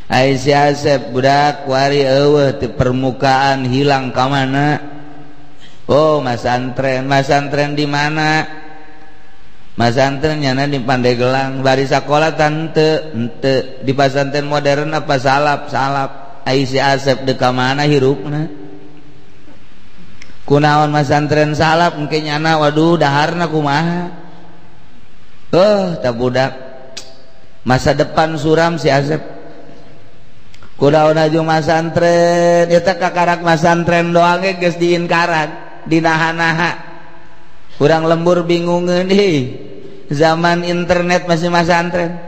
Ai si Asep budak wari eueuh ti permukaan hilang ka mana? Oh, masantren, masantren di mana? Masantren nyana di Pandeglang, bari sakola tante, henteu di pasantren modern apa salap, salap. Ai si Asep deuk ka mana hirupna? Kunaon masantren salap engke nyana waduh daharna kumaha? Oh, tah budak masa depan suram si Asep. Kunaon aju masantren eta kakarak masantren doang ge geus diinkaran, dinaha-naha. Kurang lembur bingungeun ih. Zaman internet masih masantren.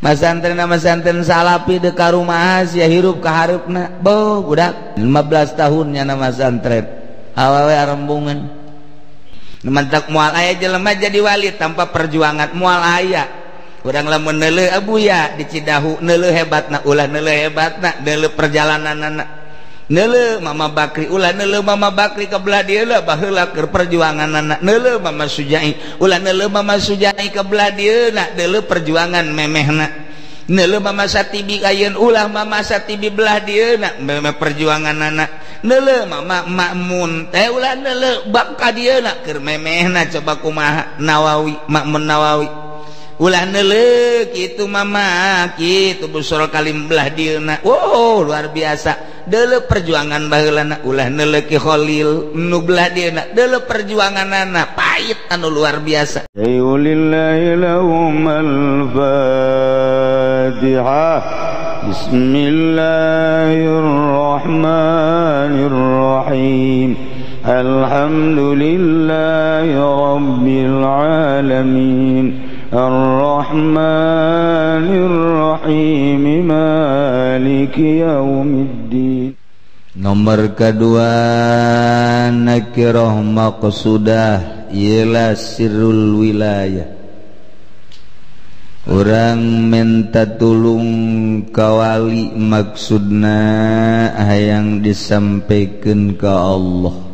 Masantren masantren salapi deuk ka rumah sia hirup ka hareupna. Boh budak 15 tahun nyana masantren. Awewe arembungan. Mantak moal aya jelema jadi wali tanpa perjuangan moal aya. Urang lamun neuleuh Abuya di Cidahu neuleuh hebatna ulah neuleuh hebatna neuleuh perjalananana neuleuh Mama Bakri ulah neuleuh Mama Bakri ka belah dieu lah baheula keur perjuanganana neuleuh Mama Sujai ulah neuleuh Mama Sujai ka belah dieu na neuleuh perjuangan memehna neuleuh Mama Satibi ayeun ulah Mama Satibi belah dieu na memeh perjuanganana neuleuh Mama Makmun teh ulah neuleuh bab ka dieu na keur memehna coba kumaha Nawawi Makmun Nawawi ulah neuleuh kitu mama kitu busur kalim belah dieuna. Wow luar biasa deuleuh perjuangan baheulana ulah neuleuh Ki Khalil nu belah dieuna deuleuh perjuanganana pahit anu luar biasa. Lillahi lahum al-Fatihah. Bismillahirrahmanirrahim. Alhamdulillahi rabbil alamin. Ar-Rahmanir-Rahim Maliki Yaumiddin. Nomor kedua nakirah maqsudah ialah sirrul wilayah. Orang minta tulung kawali maksudna hayang disampaikan ke Allah.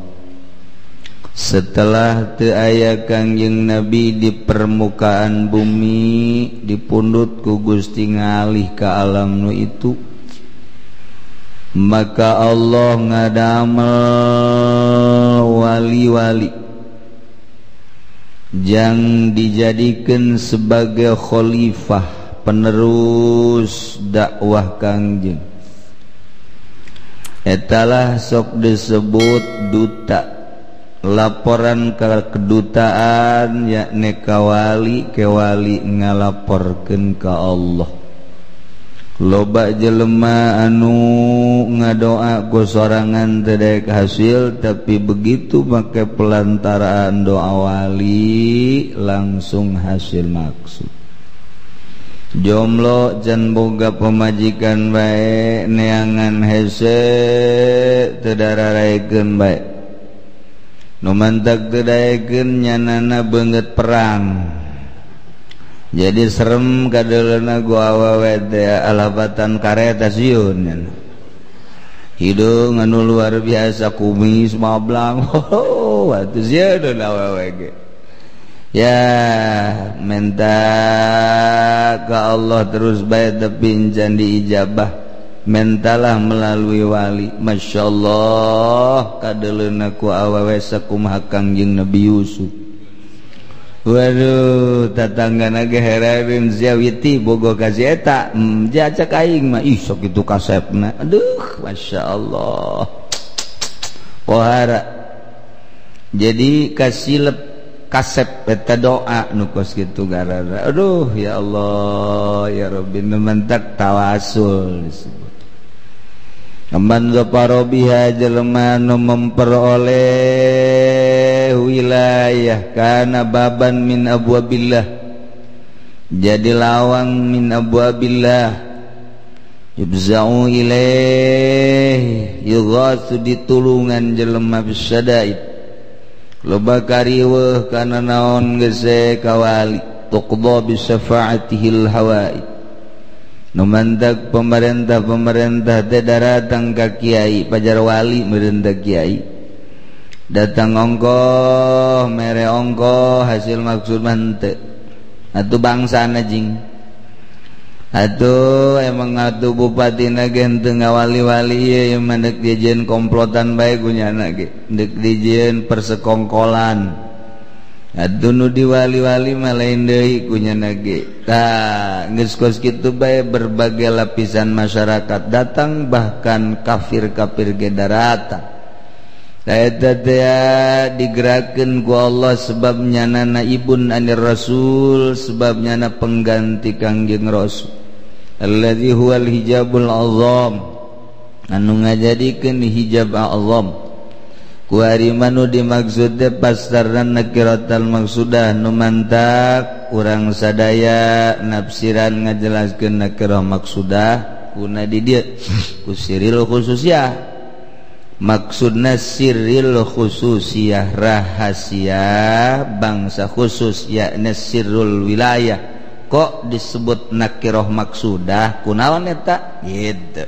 Setelah teu aya Kangjeng Nabi di permukaan bumi dipundhut ku Gusti ngalih ka alam nu itu, maka Allah ngadamel wali-wali jang dijadikan sebagai khalifah penerus dakwah Kangjeng. Etalah sok disebut duta. Laporan ke kedutaan yakni kawali kewali ngalaporkeun ka Allah. Loba jelema anu ngadoa ku sorangan teu daek hasil, tapi begitu make pelantaraan doa wali langsung hasil maksud. Jomblo can boga pamajikan bae neangan hese teu dararaekeun bae. Nu mantak teu daekeun nyanana beungeut perang. Jadi serem kadeuleuna gua awewe teh alabatan kareta sieun nya. Hideung anu luar biasa kumis mablang. Oh, atuh sieun awewe ge. Ya, minta ka Allah terus bae tapi can diijabah. Mentalah melalui wali. Masya Allah kadeuleuna ku awewe sakumaha Kangjeng Nabi Yusuf. Waduh, tatanggana ge herareun sia witi bogo ka si eta. Jacak aing mah ih sok kitu kasepna. Aduh, Masya Allah. Pohara. Jadi kasilep kasep eta doa nu kos kitu garara. Aduh, ya Allah, ya Rabbi, nu mentak tawasul disebut. Aman zaparobiha jelema nu memperoleh wilayah kana baban min abwabillah, jadi lawang min abwabillah yubza'u ilaih yughatsu ditulungan jelema bisadaid loba kariweuh kana naon gese kawali tuqda bisyafaatihil hawaid. Numantak pemerintah-pemerintah teh daratang ka kiai pajar wali meureun kiai datang ongkoh mere ongkoh hasil maksud mah henteu atuh bangsana jing Atuh emang atuh bupatina ge henteu ngawali-wali ieu mah deuk dijieun komplotan bae ku nyana ge, deuk dijieun persekongkolan. Atuh nu diwali-wali mah lain deui ku nyana ge. Tah geus kos kitu bae berbagai lapisan masyarakat datang, bahkan kafir-kafir ge daratang. Eta teh digerakkeun ku Allah sebab nyanana ibun anir rasul, sebab nyana pengganti Kangjeng Rasul. Alladzi huwal hijabul azam, anu ngajadikeun hijab azam. Ku ari manu dimaksud teh pastarna nakiratal maksudah nu mantak urang sadaya nafsiran ngajelaskeun nakirah maksudah kuna di dieu ku siril khususiyah. Maksudna sirril khususiyah, rahasia bangsa khusus, yakni sirrul wilayah. Kok disebut nakiroh maksudah kunaon eta gitu.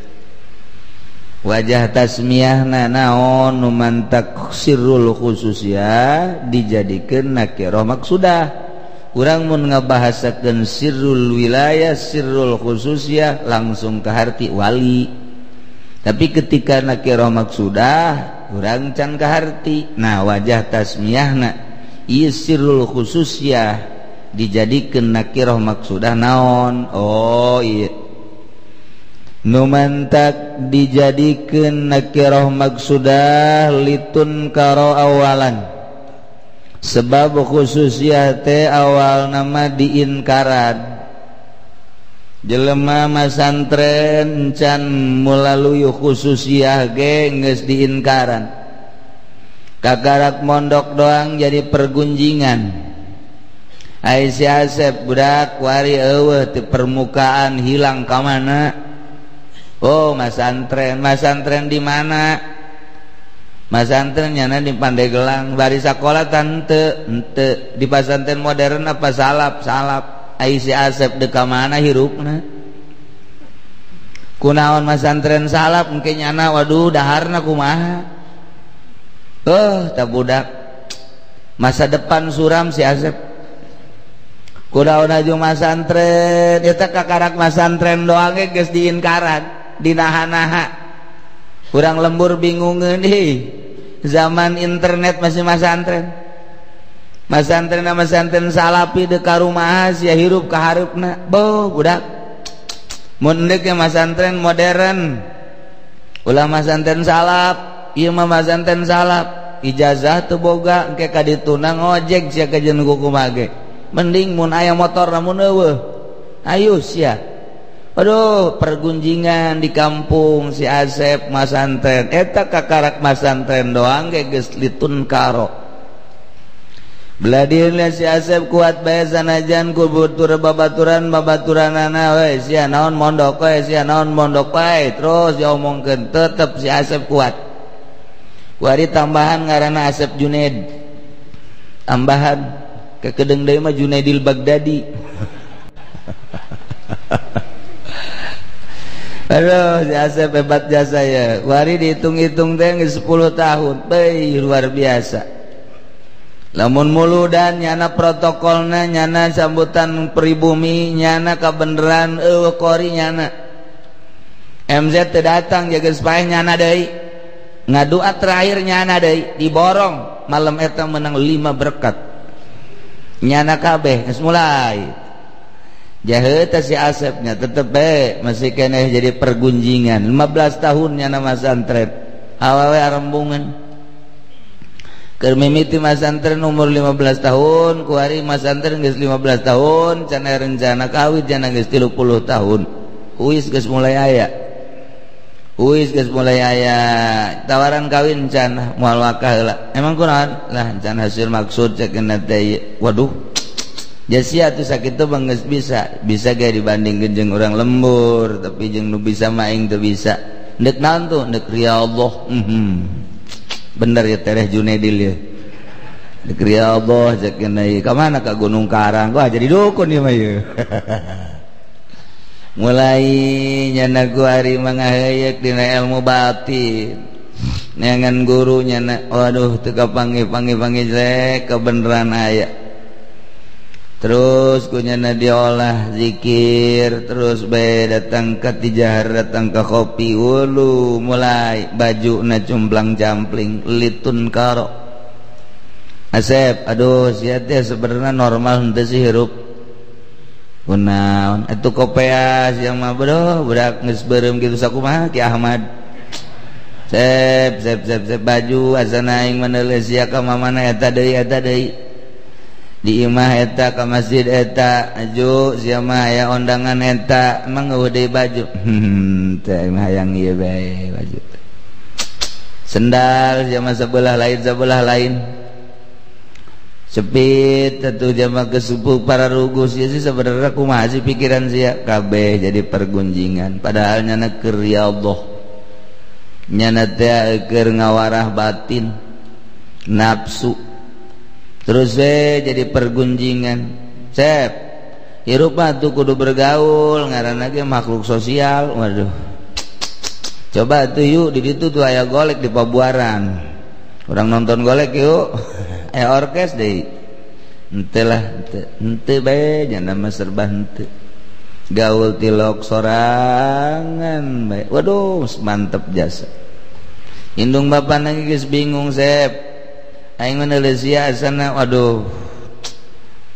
Wajah tasmiyahna naon nu mantak sirrul khususiyah dijadikeun nakiroh maksudah. Urang mun ngabahasakeun sirrul wilayah, sirrul khususiyah langsung ka harti wali. Tapi ketika nakiroh maksudah urang can kaharti. Nah wajah tasmiyahna ieu sirrul khususiyah dijadikeun nakiroh maksudah naon? Oh iya, nu mantak dijadikeun nakiroh maksudah litun karo awalan, sebab khususiyah teh awal nama diinkaran. Jelema masantren can melalui khususiyah ge geus diinkaran. Kakarak mondok doang jadi pergunjingan. Ai si Asep budak wari eueuh ti permukaan hilang ka mana? Oh masantren, masantren di mana? Masantren nyana di Pandeglang, bari sakola tante henteu, di pasantren modern apa salap? Salap. Ai si Asep deka mana hirupna? Kunaon masantren salap engke nyana waduh daharna kumaha? Oh, tah budak masa depan suram si Asep. Kunaon aju masantren eta kakarak masantren doang ge geus diinkaran, dinaha-naha. Kurang lembur bingungeun heuh. Zaman internet masih masantren. Masantren masantren salapi deka rumaha sia hirup ka hareupna. Boh budak. Mun deuk ge masantren modern. Ulah masantren salap, ieu mah masantren salap. Ijazah teu boga engke ka dituna ngojek sia ka jeung kumaha ge. Mending mun aya motor namun eueuh. Ayo sia. Aduh, pergunjingan di kampung si Asep masantren. Eta kakarak masantren doang ge geus litun karo. Beladirnya si Asep kuat bae sanajan ku butur babaturan babaturanana we sia naon mondok we sia naon mondok we terus diomongkeun tetep si Asep kuat. Kuari tambahan ngaranna Asep Junaid. Tambahan kekedeng deui mah Junaidil Baghdadi. Aduh si Asep hebat jasa ya. Kuari dihitung-hitung teh geus 10 tahun. Beuh luar biasa. Lamun muludan nyana protokolna, nyana sambutan pribumi, nyana kabeneran eueuh kori nyana. MZ teu datang jaga paeh nyana deui. Ngadua terakhir nyana deui diborong malam eta menang 5 berkat. Nyana kabeh geus mulai. Jaheut si Asepnya tetep bae masih keneh jadi pergunjingan. 15 tahun nyana masantren. Awewe arembungan. Keur mimiti masantren umur 15 tahun, kuari masantren geus 15 tahun, can aya rencana kawin can geus 30 tahun. Huis geus mulai aya. Huis geus mulai aya tawaran kawin can moal wakah heula. Emang kunaon? Lah can hasil maksud cek teh. Waduh. Jasia atuh sakitu mah geus bisa, bisa ge dibandingkeun jeung urang lembur, tapi jeung nu bisa mah aing teu bisa. Deuk naon tuh? Deuk riyadhah. Bener ya Tereh Junaidil ya. Deuk riyadhah cek ieu ka mana ka Gunung Karang. Wah jadi dukun ieu mah ieu. Mulai nyana ku ari mangaheuyeuk dina ilmu batin. Neangan guru nyana waduh teu kapanggih-panggih-panggih jelek kebeneran aya. Terus kunyana diolah zikir terus bae datang ka tijahar datang ka kopi wulu mulai baju na cumplang campling litun karo Asep aduh sia teh sebenarnya normal henteu sih hirup kunaon atuh kopeas yang mah bro budak geus beureum kitu sakumaha Ki Ahmad sep sep sep sep baju asana aing meneuleuh sia ka mamana eta deui di imah eta ka masjid eta aju sia mah aya ondangan eta emang eueuh deui baju teh mah hayang ieu bae baju sendal sia mah sebelah lain sepit atuh jama kesupu para rugus sia sih sebenarnya kumaha sih pikiran sia kabeh jadi pergunjingan padahal nyana keur ya Allah nyana teh keur ngawarah batin nafsu terus we jadi pergunjingan sep hirup mah tuh kudu bergaul ngaranna ge makhluk sosial waduh coba tuh yuk di ditu tuh aya golek di Pabuaran urang nonton golek yuk aya orkes deui henteu lah henteu bae nya mah serba henteu gaul tilok sorangan bae waduh mantep jasa indung bapana geus bingung sep aing menulis sia asana waduh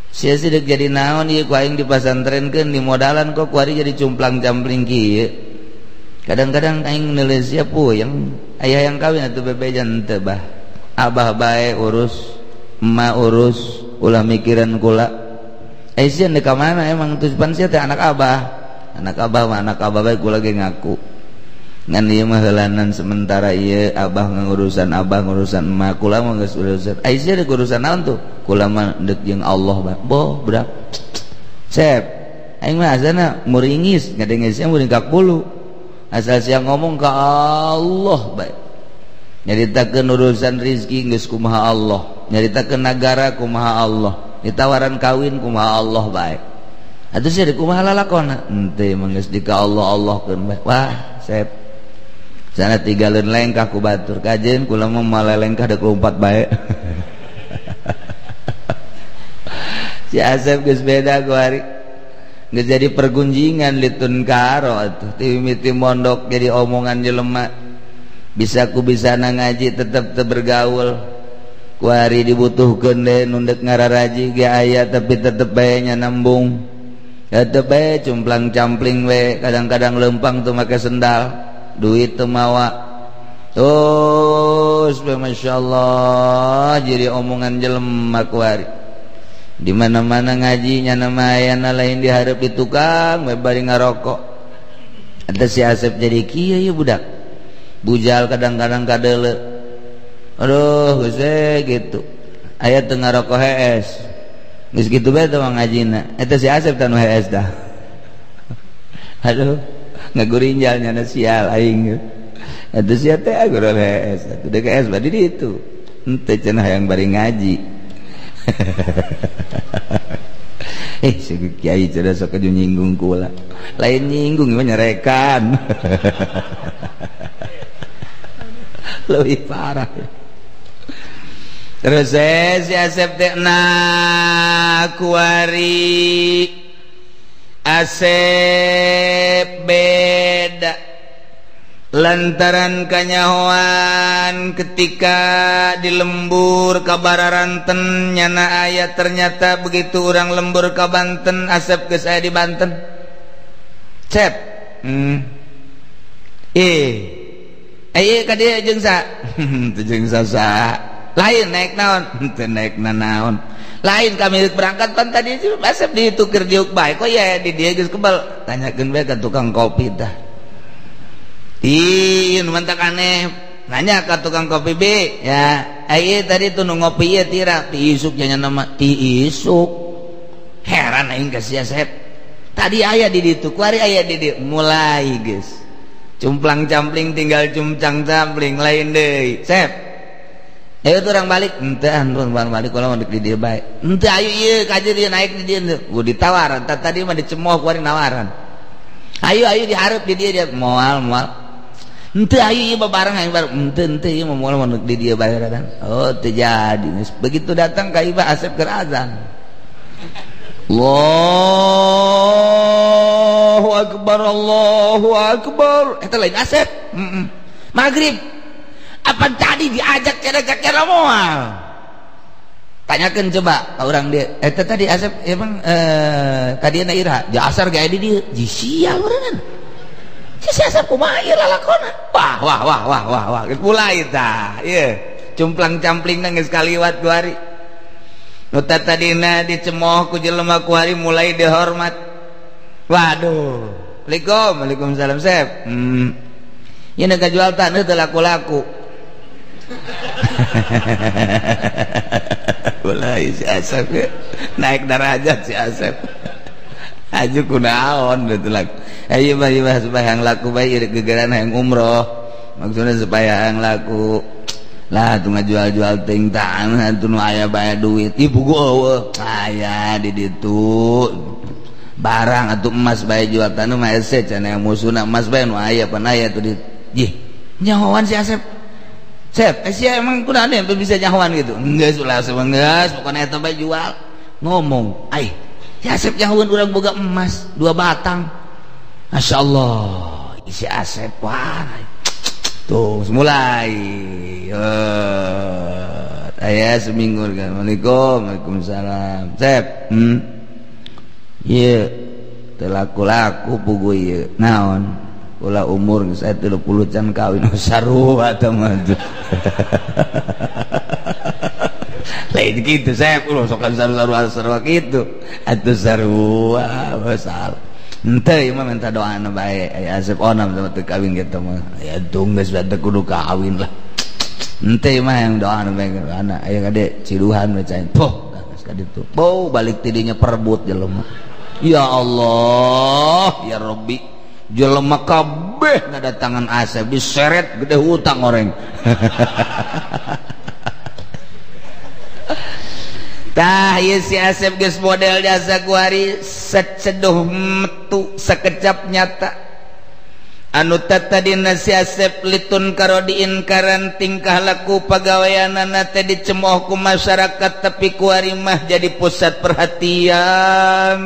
sia sih dek jadi naon ieu ku aing dipasantrenkeun di modalan kok kuari jadi cumplang-campling kieu kadang-kadang aing nulis sia puyeng aya yang kawin atuh bebejan teu bah abah bae urus emak urus ulah mikiran kula eh sia deuk ka mana emang tujuan sia teh anak abah mah anak abah bae kula ge ngaku ngan ieu mah heulanan sementara ieu abah ngurusan abah ngurusan emak kula mah geus urusan ai sia deuk urusan naon tuh kula mah deuk jeung Allah bah boh budak sep aing mah asana muringis ngadenge sia muringkak bulu asal sia ngomong ka Allah bae nyaritakeun urusan rizki geus kumaha Allah nyaritakeun nagara kumaha Allah ditawaran kawin kumaha Allah bae atuh sia deuk kumaha lalakona henteu mah geus di ka Allah Allahkeun bae wah sep sana tinggalin lengkah ku batur kajen kula mah malah lengkah dek lompat bae si Asep geus beda ku hari geus jadi pergunjingan litun karo atuh ti mimiti mondok jadi omongan jelema bisa ku bisa ngaji tetep teu bergaul ku hari dibutuhkeun deui nu deuk ngararaji ge aya tapi tetep bae nya nembung tetep bae cumplang-campling we kadang-kadang lempang teu make sendal duit teu mawa terus masya Allah jadi omongan jelema kuari di mana-mana ngaji nyana mayana lain diharap di tukang we bari ngarokok ada si Asep jadi kieu ieu budak bujal kadang-kadang kadeuleu aduh geus gitu aya teu ngarokok hees geus kitu bae teh ngajina eta si Asep teh nu hees dah aduh ngagurinjal nyana sial aing atuh sia teh agurul hees atuh deuk hees badi ditu henteu cenah hayang bari ngaji si kiai cenah sok nyinggung kula lain nyinggung mah nyerekan leuwih parah terus si Asep teh na kuari Asep beda lantaran kanyahoan ketika di lembur ka Bararanten nyana aya ternyata begitu orang lembur ka Banten Asep geus aya di Banten cep eh ka dieu jeung sa teu jeung sa lain naik naon teu naik naon lain kami berangkat pan tadi Asep ditukir diuk bae kok ya di dia geus kebal tanyakeun bae ka tukang kopi tah ih nu mantak aneh nanya ka tukang kopi B ya ai tadi tuh nu ngopi ieu tira ti isuk nya nama ti isuk heran aing ka si Asep tadi aya di ditu kuari aya di dieu mulai geus cumplang-campling tinggal cumplang-campling lain deui Sep ayo tuh orang balik henteu urang balik kula mah di dieu bae henteu ayo ieu ka dieu naik di dieu gua ditawaran tadi mah dicemooh kuari nawaran ayo ayo dihareup di dieu dia moal moal henteu ayo ieu babareng aing bareng henteu henteu ieu mah moal mah di dieu bae oh teu jadi begitu datang ka Ibah Asep keur azan Allahu akbar, Allahu akbar. Eta lain Asep. Maghrib. Apa tadi diajak cara-cara moal? Tanyakan coba ke orang dia. Eta tadi Asep emang tadi na ira, di asar gae di dieu. Ji sial urang. Si Asep kumaha ieu lalakona? Wah wah wah wah wah wah. Geus mulai tah. Ieu cumplang-camplingna geus kaliwat kuari. Nu tadina dicemooh ku jelema kuari mulai dihormat. Waduh. Assalamualaikum, waalaikumsalam Sep. Ieu nu kajual taneuh teu laku-laku. Mulai si Asep ya. Naik derajat si Asep. Aju kunaon teu laku. Ayo mah ieu mah supaya yang laku bae ieu gegeran hayang umroh. Maksudnya supaya yang laku. Lah tuh ngajual-jual ting tanah tuh nu aya bae duit. Ih pugu eueuh. Aya di ditu. Barang atuh emas bae jual tanah mah hese cenah musuhna emas bae nu aya pan aya tuh di. Jih, nyahoan si Asep. Sep, sia emang kunaon yang bisa nyahoan gitu. Geus ulah Asep geus, pokona eta bae jual. Ngomong, ai, si Asep nyahoan urang boga emas 2 batang. Masyaallah, si Asep wah. Tuh mulai aya seminggu kan. Assalamualaikum, waalaikumsalam. Sep, ieu teu laku-laku pugu ieu. Naon? Ulah umur geus aya 30 can kawin sarua teh mah. Lain kitu Sep, ulah sok sarua-sarua kitu. Atuh sarua masalah. Henteu ieu mah minta doana bae. Aya Asep onam sama teu kawin kitu mah. Aya tung geus teu kudu kawin lah. Henteu ieu mah yang doana bae anak aya kade ciduhan we cai. Poh, geus ka ditu. Poh balik ti dinya perebut jelema. Ya Allah, ya Rabbi. Jelema kabeh ngadatangan Asep diseret gede hutang orang. Tah ieu si Asep geus model jasa kuari seceduh metu sekecap nyata. Anu tadina si Asep litun karodiin karan tingkah laku pagaweanana teh dicemooh ku masyarakat tapi kuari mah jadi pusat perhatian.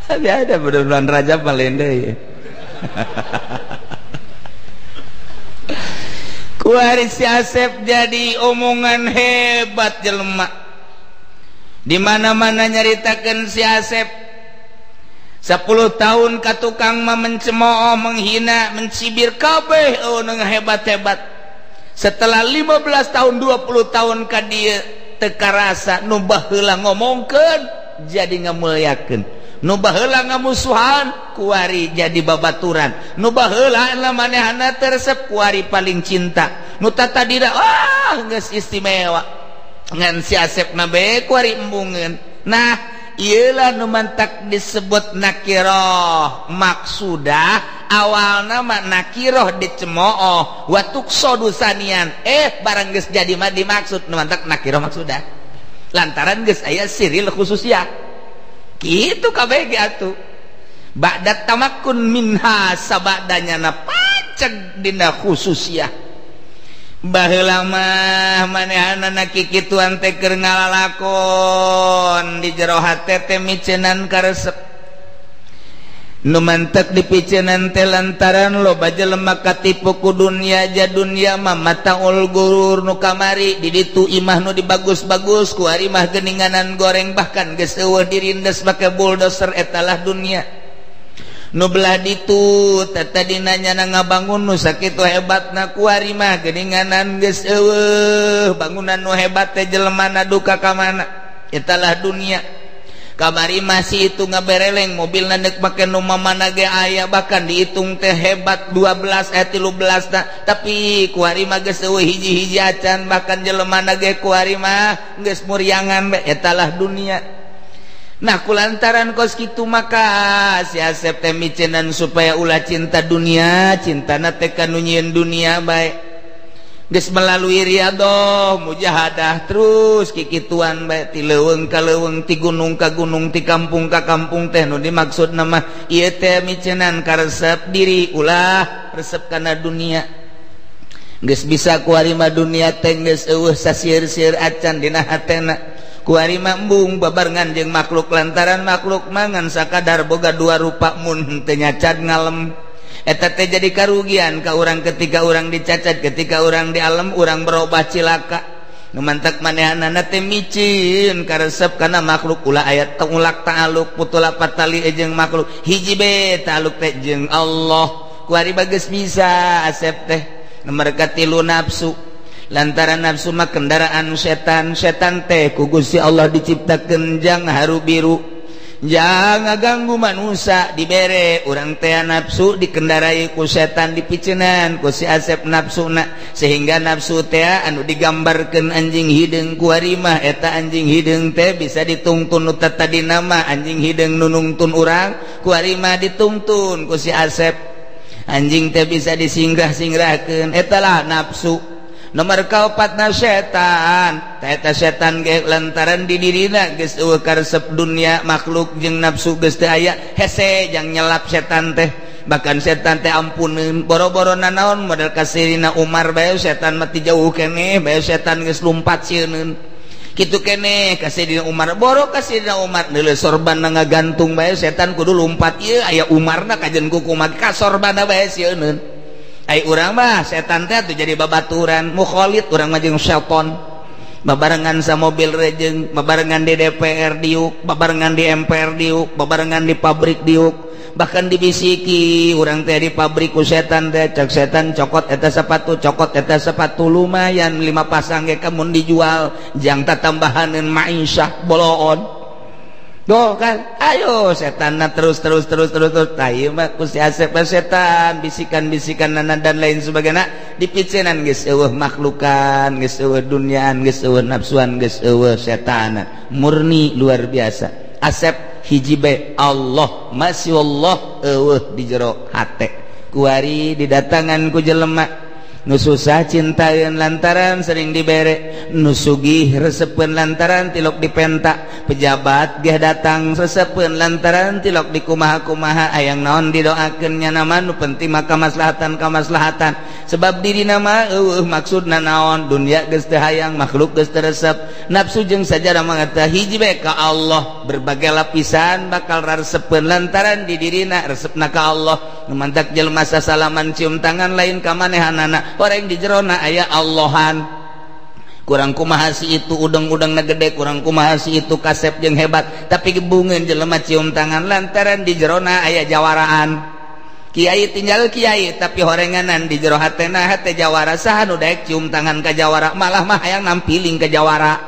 Tapi ada bulan Rajab malende ya. Kuari si Asep jadi omongan hebat jelema. Di mana-mana nyaritakeun si Asep. 10 tahun ka tukang mah mencemooh, menghina, mencibir kabeh eueuh hebat-hebat. Setelah 15 tahun 20 tahun ka dieu teu karasa nu baheula ngomongkeun jadi ngamuliakeun, nu baheula ngamusuhan kuari jadi babaturan, nu baheula manehana teresep kuari paling cinta, nu tatadina ah geus istimewa ngan si Asep mah bae kuari embungeun. Nah ieulah nu mantak disebut nakiroh maksudah awalna mah nakiroh dicemooh wa tuqsadu sanian barang geus jadi mah dimaksud nu mantak nakiroh maksudah lantaran geus aya siril khususiyah kitu kabeh ge atuh ba'da tamakkun minha sabadanya na paceg dina khususiyah. Baheula mah manehanana kikituan teh keur ngalalakon di jero hate teh micenan karesep nu mantek dipiceunan teh lantaran loba jelema katipu ku dunya ja dunya mah mataul gurur nu kamari di ditu imah nu dibagus-bagus ku ari mah geuninganan goreng bahkan geus eueuh dirindes make bulldozer etalah dunya. Nu belah ditu tadina nyana ngabangun nu sakitu hebatna kuari mah geuninganan geus eueuh bangunan nu hebat teh jelemana duka ka mana etalah dunia. Kamari masih itu ngabereleng mobilna deuk make nu mamana ge aya bahkan dihitung teh hebat 12 13 ta tapi kuari mah geus eueuh hiji-hiji acan bahkan jelemana ge kuari mah geus muriangan bae etalah dunia. Nah kulantaran kos kitu maka si Asep teh micenan supaya ulah cinta dunia, cintana teh kanu nyieun dunia bae. Geus melalui riadoh, mujahadah terus kikituan bae ti leuweung ka leuweung, ti gunung ka gunung, ti kampung ka kampung teh nu dimaksudna mah ieu teh micenan karesep diri ulah resep kana dunia. Geus bisa kuari mah dunia teh geus eueuh sasieur-sieur acan dina hatena. Kuari mah embung babarengan jeung makhluk lantaran makhluk mangan sakadar boga dua rupa mun teu nyacad ngalem. Eta teh jadi karugian ka urang ketika urang dicacat, ketika urang dialem urang berubah cilaka. Nu mantak manehanana teh micin karesep kana makhluk ulah aya tengulak ta'aluk putula patali jeung makhluk hiji be ta'aluk teh jeung Allah. Kuari bageus bisa Asep teh nomor katilu nafsu lantaran nafsu mah kendaraan setan. Setan teh ku Gusti Allah diciptakeun jang haru biru jang ngaganggu manusia dibere urang teh nafsu dikendarai ku setan dipicenan ku si Asep nafsuna sehingga nafsu teh anu digambarkeun anjing hideung kuari mah eta anjing hideung teh bisa ditungtun nu tadi nama anjing hideung nu nungtun urang kuari mah ditungtun ku si Asep. Anjing teh bisa disingrah-singrahkeun eta lah nafsu. Nomor kaopatna setan eta setan ge lantaran di dirina geus eueuh karesep dunia makhluk jeung nafsu geus teu aya hese jang nyelap setan teh. Bahkan setan teh ampuneun boro-boro nanaon model kasirina Umar bae setan mah ti jauh keneh bae setan geus lumpat sieuneun kitu keneh kasirina Umar boro kasirina Umar neuleuh sorban ngagantung bae setan kudu lumpat ieu aya Umarna kajen ku kumaha ka sorbanna bae sieuneun. Ai urang mah setan teh atuh jadi babaturan mukhalid urang mah jeung setan babarengan sa mobil rejeng babarengan di DPR diuk babarengan di MPR diuk babarengan di pabrik diuk bahkan dibisiki urang teh di pabrik ku setan teh cek setan cokot eta sepatu cokot eta sepatu lumayan 5 pasang ge kamun dijual jang tatambahaneun maisyah boloon. Doh kan ayo setanna terus terus terus terus terus tah ieu mah ku si Asep setan bisikan-bisikan nana dan lain sebagainya dipicenan geus eueuh makhlukan geus eueuh duniaan geus eueuh nafsuan geus eueuh setanan murni luar biasa. Asep hiji bae Allah masih Allah eueuh di jero hate kuari didatangan ku jelema nu susah cintaeun lantaran sering dibere nu sugih resepeun lantaran tilok dipenta pejabat geh datang resepeun lantaran tilok dikumaha-kumaha ayang naon didoakeun nya nama nu penting mah kamaslahatan kamaslahatan sebab dirina mah eueuh maksudna naon dunia geus teu hayang makhluk geus teu resep nafsu jeung sajarah mah teh hiji bae ka Allah berbagai lapisan bakal resepeun lantaran di dirina resepna ka Allah. Nu mantak jelema sasalaman cium tangan lain ka manehanana orang di jerona aya Allahan kurang kumaha si itu udeng-udengna gede kurang kumaha si itu kasep jeung hebat tapi gebungeun jelema cium tangan lantaran di jerona aya jawaraan kiai tinggal kiai tapi horenganan di jero hatena hate jawara saha nu daek cium tangan ka jawara malah mah hayang nampiling ka jawara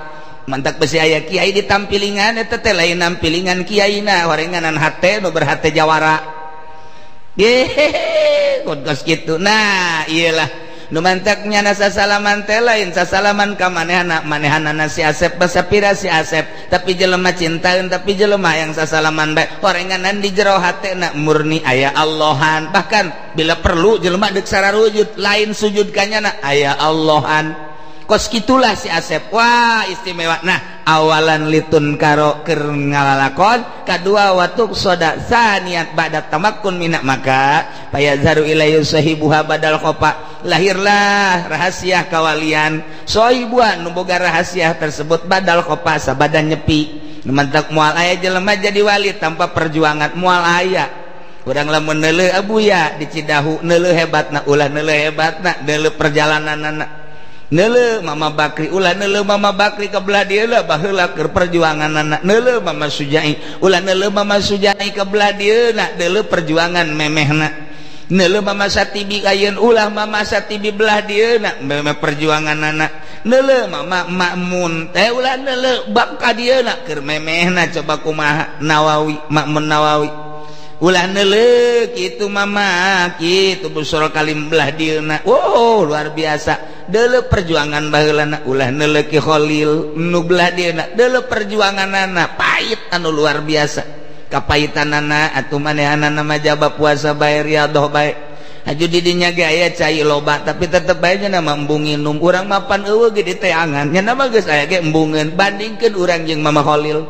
mantak besi aya kiai ditampilingan eta teh lain nampilingan kiaina horenganan hate nu berhate jawara yehehe kos kitu. Nah iyalah nu mantaknya na sasalaman teh lain sasalaman ka manehana manehanana si Asep basapira si Asep tapi jelema cintaeun tapi jelema yang sasalaman bae horenganan di jero hatena murni aya Allahan bahkan bila perlu jelema deuk sararujud lain sujud ka nyana aya Allahan kos kitulah si Asep. Wah istimewa. Nah awalan litun karo keur ngalalakon kadua watuk soda saniat ba'da tamakkun minak maka payazharu ilaihi sahibuha badal khofa lahirlah rahasia kawalian sahibuha nu boga rahasia tersebut badal khofa sabadan nyepi. Nu mantak moal aya jelema jadi wali tanpa perjuangan moal aya. Urang lamun neuleuh abuya di Cidahu neuleuh hebatna ulah neuleuh hebatna neuleuh perjalananana neuleuh Mama Bakri ulah neuleuh Mama Bakri ka belah dieu lah baheula keur perjuanganana neuleuh Mama Sujai ulah neuleuh Mama Sujai ka belah dieu na neuleuh perjuangan memehna neuleuh Mama Satibi ayeun ulah Mama Satibi belah dieu na memeh perjuanganana neuleuh Mama Makmun teh ulah neuleuh bab ka dieu na keur memehna coba kumaha Nawawi Makmun Nawawi ulah neuleuh kitu Mama kitu busur kalim belah dieuna. Wow luar biasa deuleuh perjuangan baheulana ulah neuleuh Ki Khalil nu belah dieuna deuleuh perjuanganana pahit anu luar biasa kapaitanana atuh manehanana mah jaba puasa bae riadoh bae haju di dinya ge aya cai loba tapi tetep bae nya mah embung nginum urang mapan eueuh ge diteangan nya mah geus aya ge embungeun bandingkeun urang jeung Mama Khalil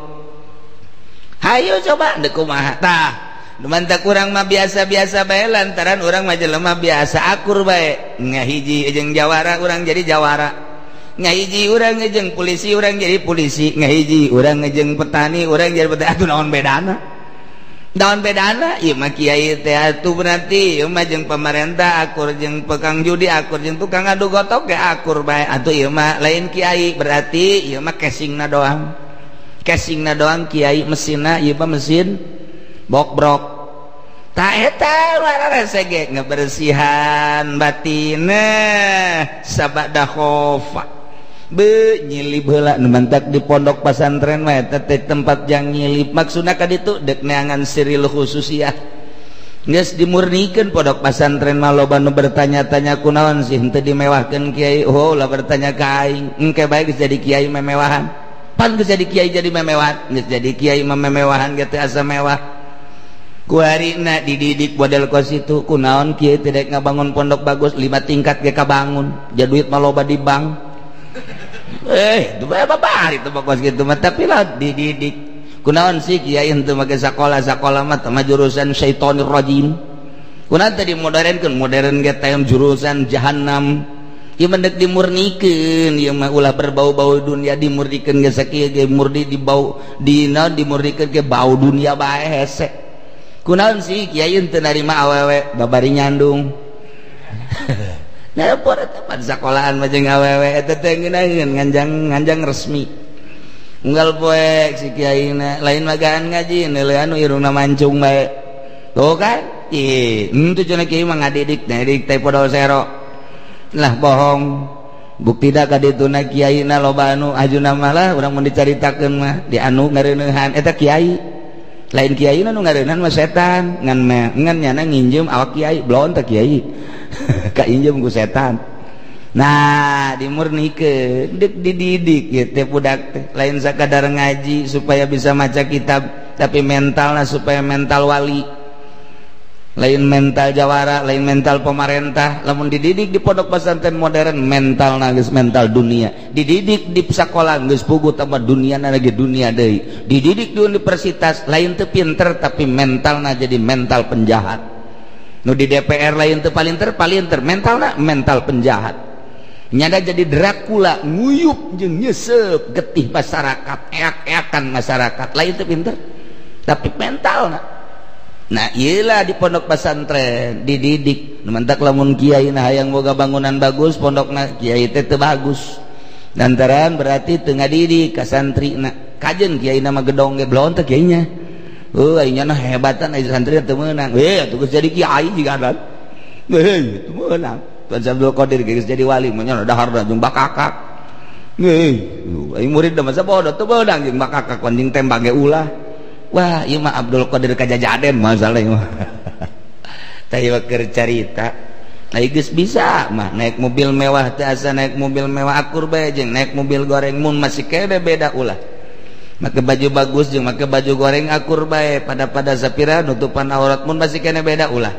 hayu coba deuk kumaha tah. Mantap kurang mah biasa-biasa bae lantaran urang mah jelema biasa akur bae. Ngahiji jeung jawara urang jadi jawara. Ngahiji urang jeung polisi urang jadi polisi. Ngahiji urang jeung petani urang jadi petani. Atuh naon bedana? Naon bedana? Ieu mah kiai teh atuh berarti ieu mah jeung pemerintah akur jeung tukang judi akur jeung tukang adu gotok ge akur bae. Atuh ieu mah lain kiai berarti ieu mah casingna doang. Casingna doang kiai mesinna ieu mah mesin bokbrok. Ta eta rese ge ngebersihan batinna sabada khofa. Be nyilip heula nu mantak di pondok pasantren mah eta teh tempat jang nyilip maksudna ka ditu deuk neangan siril khususiyah. Geus dimurnikeun pondok pasantren mah loba nu bertanya-tanya kunaon sih henteu dimewahkeun kiai. Oh lah bertanya ka aing engke bae geus jadi kiai memewahan. Pan geus jadi kiai jadi memewahan, geus jadi kiai mah memewahan ge teh asa mewah. Kuarina dididik model kos itu kunaon kiai tidak ngabangun pondok bagus 5 tingkat ge kabangun ja duit mah loba di bank. Itu bapak itu kos gitu mah tapi lah dididik kunaon sih kiai henteu make sakola sakola mah teh jurusan syaitonir rajim kunaon teh dimodernkeun modern ge teh jurusan jahanam ieu mah deuk dimurnikeun ieu mah ulah berbau-bau dunia dimurnikeun ge sakieu ge murni dibau dina dimurnikeun ge bau dunia bae hese. Kunaon sih kiai teu narima awewe babari nyandung. Nah por eta pan sakolahan mah jeung awewe eta teh ngeunaheun nganjang resmi. Unggal poe si kiai na lain magaan ngaji neuleuan nu irungna mancung bae. Tuh kan? Ih, henteu cenah kiai mah ngadidik, ngadidik teh podol sero. Lah bohong. Bukti da ka dituna kiai na loba anu ajuna mah lah urang mun dicaritakeun mah di anu ngareuneuhan eta kiai. Lain kiai nu ngareuneuhan mah setan ngan ngan nyana nginjem awak kiai blon teh kiai ka injem ku setan. Nah dimurnikeun deuk dididik ieu teh budak teh lain sakadar ngaji supaya bisa maca kitab tapi mentalna supaya mental wali lain mental jawara lain mental pemerintah. Lamun dididik di pondok pesantren modern mentalna geus mental dunia dididik di sekolah geus puguh tambah duniana lagi dunia deui dididik di universitas lain teu pinter tapi mentalna jadi mental penjahat. Nu di DPR lain teu palinter mentalna mental penjahat nyada jadi Dracula nguyup jeung nyesep getih masyarakat eak-eakan masyarakat lain teu pinter tapi mentalna. Nah iyalah di pondok pesantren dididik mantak lamun kiai nah hayang boga bangunan bagus pondokna kiai teh teu bagus lantaran berarti teu ngadidik ka santrina kajen kiai na mah gedong ge blon teh kiainya heuh aing nya hebatan ai santri teu meunang atuh geus jadi kiai jiga kan heuh teu meunang Tuan Abdul Qadir geus jadi wali mah nya dahar jeung bakakak heuh aing murid mah sabodo teu meunang jeung bakakak anjing tembak ge ulah. Wah, ieu mah Abdul Qadir kajajaden masalah ieu mah. Tah ieu keur carita. Ai geus bisa mah naik mobil mewah teh asa naik mobil mewah akur bae jeung naik mobil goreng mun masih kene beda ulah. Make baju bagus jeung make baju goreng akur bae pada sapira nutupan aurat mun masih kene beda ulah.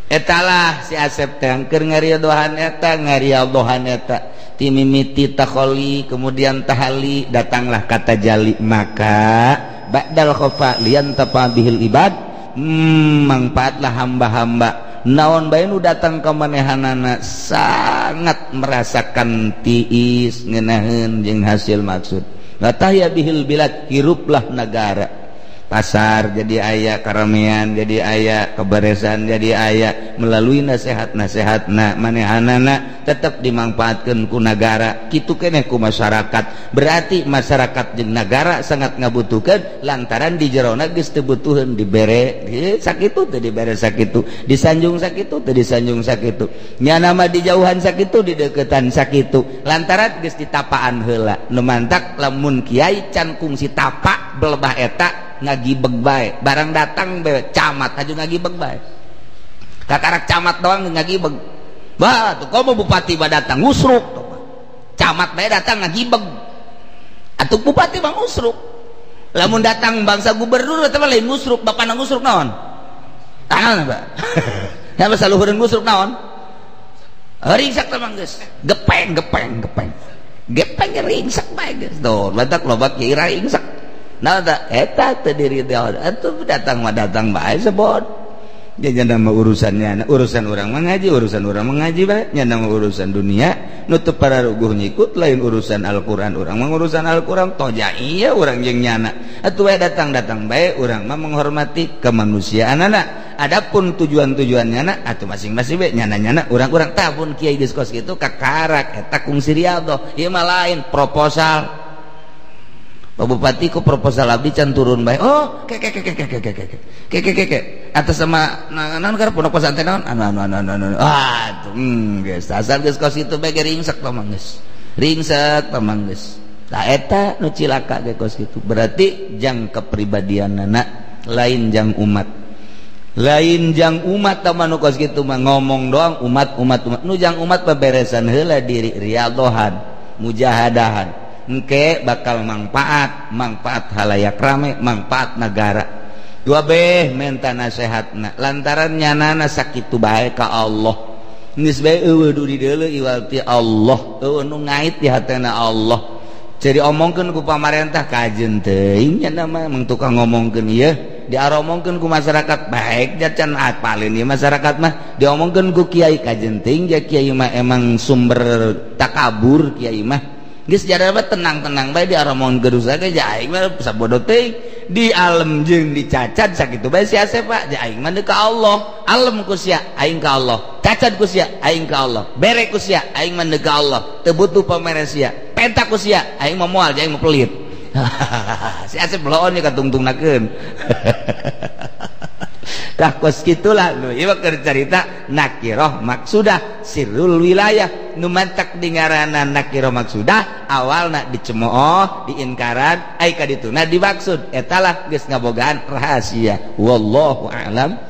Etalah si Asep teh keur ngaridohan eta ngaridohan eta timimiti takholi kemudian tahali datanglah kata jali maka ba'dal khofa liantafa bihil ibad mangfaatlah hamba-hamba naon bae nu datang ka manehanana sangat merasakan tiis ngeunaheun jeung hasil maksud la tahya bihil bilad hiruplah negara pasar jadi aya karamean jadi aya keberesan jadi aya melalui nasihat-nasihatna manehanana tetap dimangfaatkeun ku nagara kitu keneh ku masyarakat berarti masyarakat jeung nagara sangat ngabutuhkeun lantaran di jerona geus teu butuheun dibere sakitu teu dibere sakitu disanjung sakitu teu disanjung sakitu nyana mah dijauhan sakitu dideukeutan sakitu lantaran geus ditapaan heula nu mantak lamun kiai can kungsi tapak belebah eta ngagibeg bae barang datang bae camat aju ngagibeg bae kakarak camat doang ngagibeg bah tuh komo bupati ba datang ngusruk camat bae datang ngagibeg atuh bupati mah ngusruk lamun datang bangsa gubernur eta mah lain ngusruk bapana ngusruk naon tangan Pak ya masa luhureun ngusruk naon ringsak teh mah geus gepeng gepeng gepeng gepeng ringsak bae geus tuh batak loba kiai ringsak. Nah ta eta teu diridho atuh datang mah datang bae sebot. Dia nama urusannya urusan orang mengaji, urusan orang mengaji bae nya nama urusan dunia nutup para ruguh nyikut lain urusan Al-Qur'an urang mah urusan Al-Qur'an toja iya urang jeung nyana atuh bae datang-datang bae urang mah menghormati kemanusiaanana adapun tujuan-tujuan nyana atuh masing-masing bae nyana-nyana urang-urang tabun kiai geus kos kitu kakarak eta kungsi riyadhah ieu mah lain proposal. Pak Bupati ku proposal abdi can turun bae. Oh, ke ke ke ke ke ke ke ke ke ke ke atas sama naon keur pondok pesantren naon anu anu anu anu. Ah, tuh geus asal geus kos kitu bae ge ringsek tah mah geus. Ringsek tah mah geus. Tah eta nu cilaka ge kos kitu. Berarti jang kepribadianana lain jang umat. Lain jang umat tah mah nu kos kitu mah ngomong doang umat umat umat. Nu jang umat beberesan heula diri riyadhohan, mujahadahan. Engke bakal manfaat, manfaat halayak rame, manfaat negara. Dua beh menta nasehatna lantaran nyanana sakitu bae ka Allah. Geus bae eueuh du dideuleu iwal ti Allah, eueuh nu ngait di hatena Allah. Jadi omongkeun ku pamarentah kajeun teuing nya mah mung tukang ngomongkeun ieu, diaromongkeun ku masyarakat baik ja can apalin ieu masyarakat mah, diomongkeun ku kiai kajeun teuing ja kiai mah emang sumber takabur kiai mah. Geus jaraba tenang-tenang bae diaromongkeun geus ge ja aing mah sabodo teuing di alem jeung dicacat sakitu bae si Asep Pak ja aing mah ka Allah alem ku sia aing ka Allah cacat ku sia aing ka Allah bere ku sia aing mah ka Allah teu butuh pamere sia penta ku sia aing mah moal ja aing mah pelit. Si Asep loon nya katungtungnakeun. Tah kos kitulah nu ieu keur carita nakiroh maksudah sirrul wilayah nu mantak di ngaranna nakiroh maksudah awalna dicemooh diinkaran ai ka dituna dimaksud etalah geus ngabogaan rahasia wallahu a'lam.